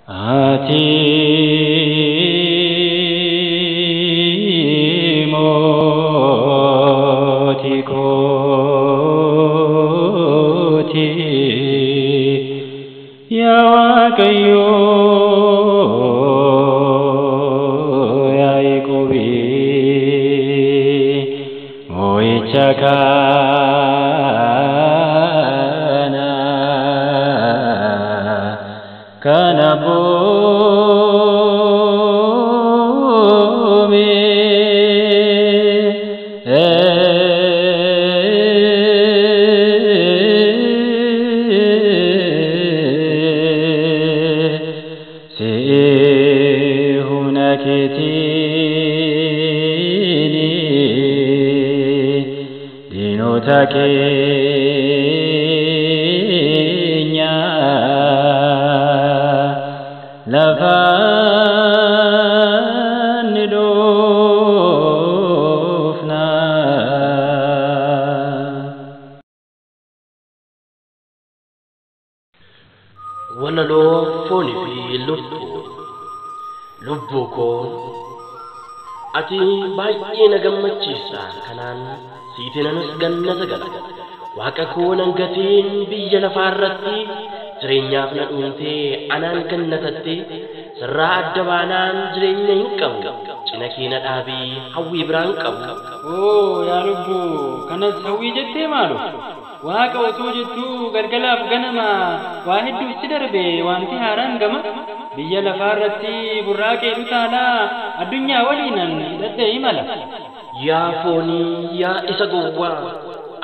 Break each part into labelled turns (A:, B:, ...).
A: Ati mootii kooti, yaa Waaqayyo, Yaaqoobi, moo'icha kana kana boome. Si'i humna keetiini diinota keenya lafaan ni dhoofna.
B: Walaloo foonii fi lubbuu. Lubbuu koo, ati baay'ee na gammachiista, kanaan siitinanis gannata gala. Waaqa koo nan gatiin biyya lafaa irratti jireenyaaf na dhuuntee anaan gannatatte. Sirraa adda baanaan jireenya hin qabu, cina kee na dhaabii, hawwii biraan qabu.
C: Oo yaa lubbuu, kanas hawwii jettee maalu? Waaqa osoo jettuu galgalaaf ganama waa hedduuf si darbe wanti haaraan gama. Biyya lafaa irratti burraaqee dhutaalaa addunyaa waliinan hidhadhee imala.
B: Yaa foonii, yaa isa gowwaa,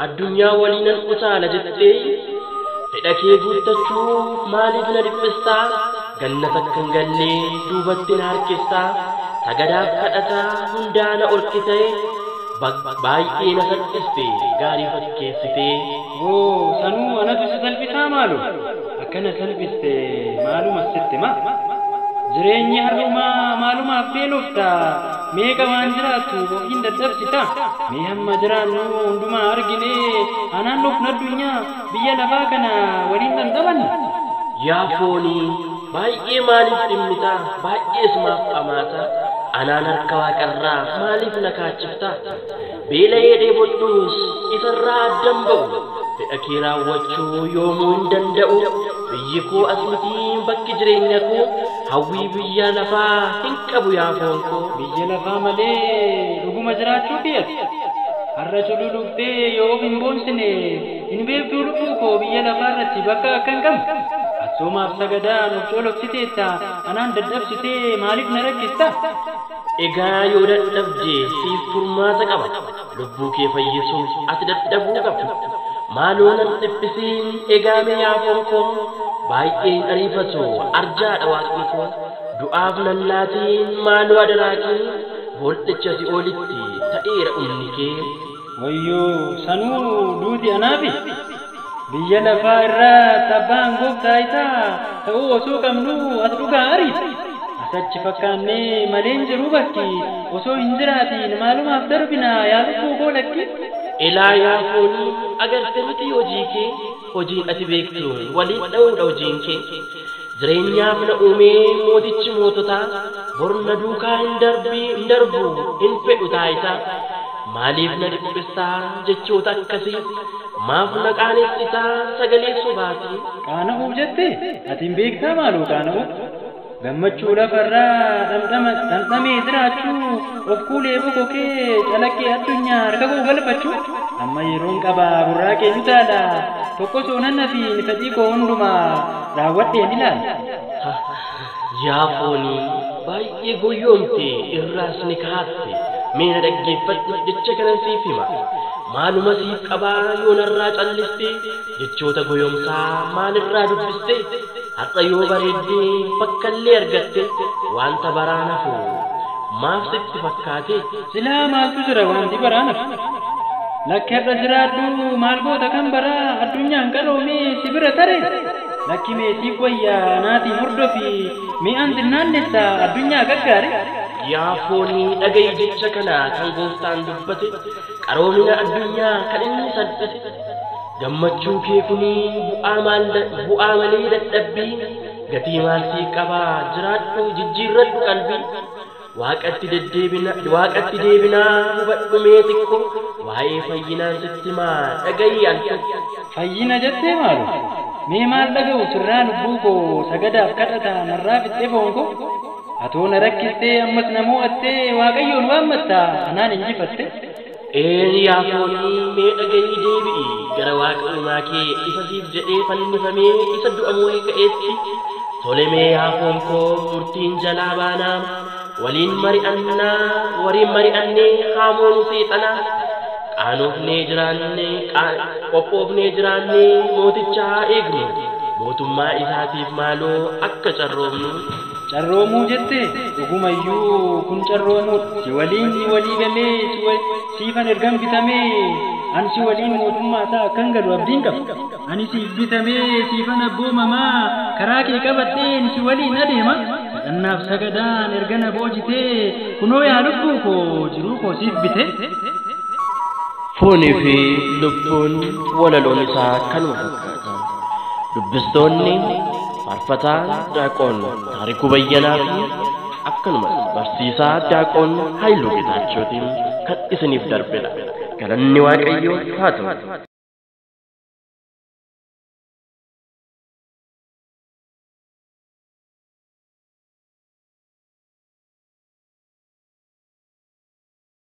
B: addunyaa waliinan utaala jettee fedha kee guuttachuuf maaliif na dhiphistaa? Gannata akka hin gallee duubatti na harkistaa, sagadaaf kadhataa hundaa na olkitee, baay'ee na salphiste gaarii fakkeessitee.
C: Oo, sanuu anatu si salphisaa maalu? Akkana salphiste maaluma sitti ma? Jireenyi har'umaa maalumaaf beelofta? Meeqa waan jiraattu ofiin dadhabsita? Mee hamma jiraannu hundumaa argine anaan dhufna addunyaa biyya lafaa kana waliin dhandhamanna.
B: Yaa foonii, baay'ee maaliif dhimmitaa? Baay'ees maaf dhamaata? Anaan harka waaqarraa maaliif na kaachifta? Beela'ee dheebodhuus isarraa addan ba'u. Fedha kee raawwachuu yoomuu hin danda'u. Biyyi koo as mitii bakki jireenya koo, hawwii biyya lafaa hin qabu yaa foon koo.
C: Biyya lafaa malee dhuguma jiraachuu kiyyati. Har'a cululuqxee yoo of hin boonsine hin beektuu lubbuu koo biyya lafaa irratti bakka akka hin qabne. Atsoomaaf sagadaan of coolobsiteetta, anaan dadhabsitee maaliif na rakkista?
B: Egaa yoo dadhabde siif furmaata qaba. Lubbuu kee fayyisuuf ati dadhabuu qabda. Maaloo nan dhiphisiin egaa mee yaa foon koo, baay'een ariifatu arjaadha waaqni koo. Du'aaf nan laatiin maaloo adaraa kee, bool'icha si'oolitti ta'eera dhumni kee.
C: Wayyoo, sanuu duuti anaafi. Biyya lafaa irraa abbaan gooftaa isaa ta'uu osoo qabnuu as dhugaa ariiti. Asachi fakkaannee maleen jiru bakki osoo hin jiraatiin maalumaaf darbina yaa lubbuu koo lakki.
B: Ilaa yaa foonii, agarte miti hojii kee, hojiin ati beektu waliin dha'uudha hojiin kee. Jireenyaaf na uumee mootichi moototaa, bor na duukaa hin darbii hin darbu hin fedhu taayitaa. Maaliif na dhiphistaa jechoota akkasii? Maaf na qaanessitaa sagalee sobaatii?
C: Qaana'uuf jette ati hin beektaa maaloo qaana'uuf? Gammachuu lafarraa dhamdhamee jiraachuu, of kuulee bokokee calaqqee addunyaa harka koo galfachuu. Amma yeroon qaba burraaqee utaala, tokko soonan hafiin fedhii koo hundumaa raawwadheen ilaala.
B: Yaa foonii, baay'ee goyyoomte irraas ni kaatte, mee na dhaggeeffadhu jecha kanan siif hima. Maaluma siif qabaa yoo narraa calliste, jechoota goyoomsaa maalirraa dubbiste? Har'a yoo bareeddee bakkallee argatte, wanta baraan hafu maaf sitti fakkaate?
C: Silaa maaltu jira wanti baraan hafu? Lakki har'a jiraadhu maal goota kan baraa addunyaan qaroomee si bira tare? Lakki meetiif wayyaa naatiin hordofi, mi'aan sinnaannessa addunyaa gaggaare.
B: Yaa foonii, dhaga'i jecha kana kan gooftaan dubbate, qaroomina addunyaa kan inni salphise. Gammachuu kee kunii bu'aa malee dadhabbii Gatii maal sii qabaa jiraadhu jijjiirradhu qalbii. Waaqatti deebinaa hubadhu mee xiqqoo waa'ee fayyinaan sitti himaa dhaga'i al tokko.
C: Fayyina jettee maalu? Mee maal dhaga'u sirraa lubbuu koo sagadaaf kadhata narraa fixxee foon koo? Atoo na rakkistee ammas na mo'attee Waaqayyoon waammattaa anaan injifatte.
B: Een yaa foonii mee dhaga'ii deebi'i gara waaqa uumaa kee isa siif jedhee fannifamee isa du'a mo'ee ka'eetti. Tole mee yaa foon koo murtiin jalaa baanaa waliin mari'annee haamoonu seexanaa. Qaanofnee jiraannee qophoofnee jiraannee mooticha haa eegnu mootummaa isaatiif maaloo akka carroomnu.
C: Carroomuu jettee dhugumayyuu kun carroomuudha. Si waliin walii galee siifan ergan bitamee an si waliin mootummaa isaa akkan galu abdiin qaba. Ani siif bitamee siifan abboomamaa karaa kee qabadheen si waliin adeema. Kadhannaaf sagadaan erga na boojitee kunoo yaa lubbuu koo jiruu koo siif bite.
B: Foonii fi lubbuun walaloon isaa kanuma fakkaata. Dubbistoonni Faarfataa Daaqoon Taarikuu Bayyanaa fi akkanumas Barsiisaa Daaqoon Haayiluu Geetaachootiin kan isiniif darbedha. Galanni Waaqayyoof haa ta'u.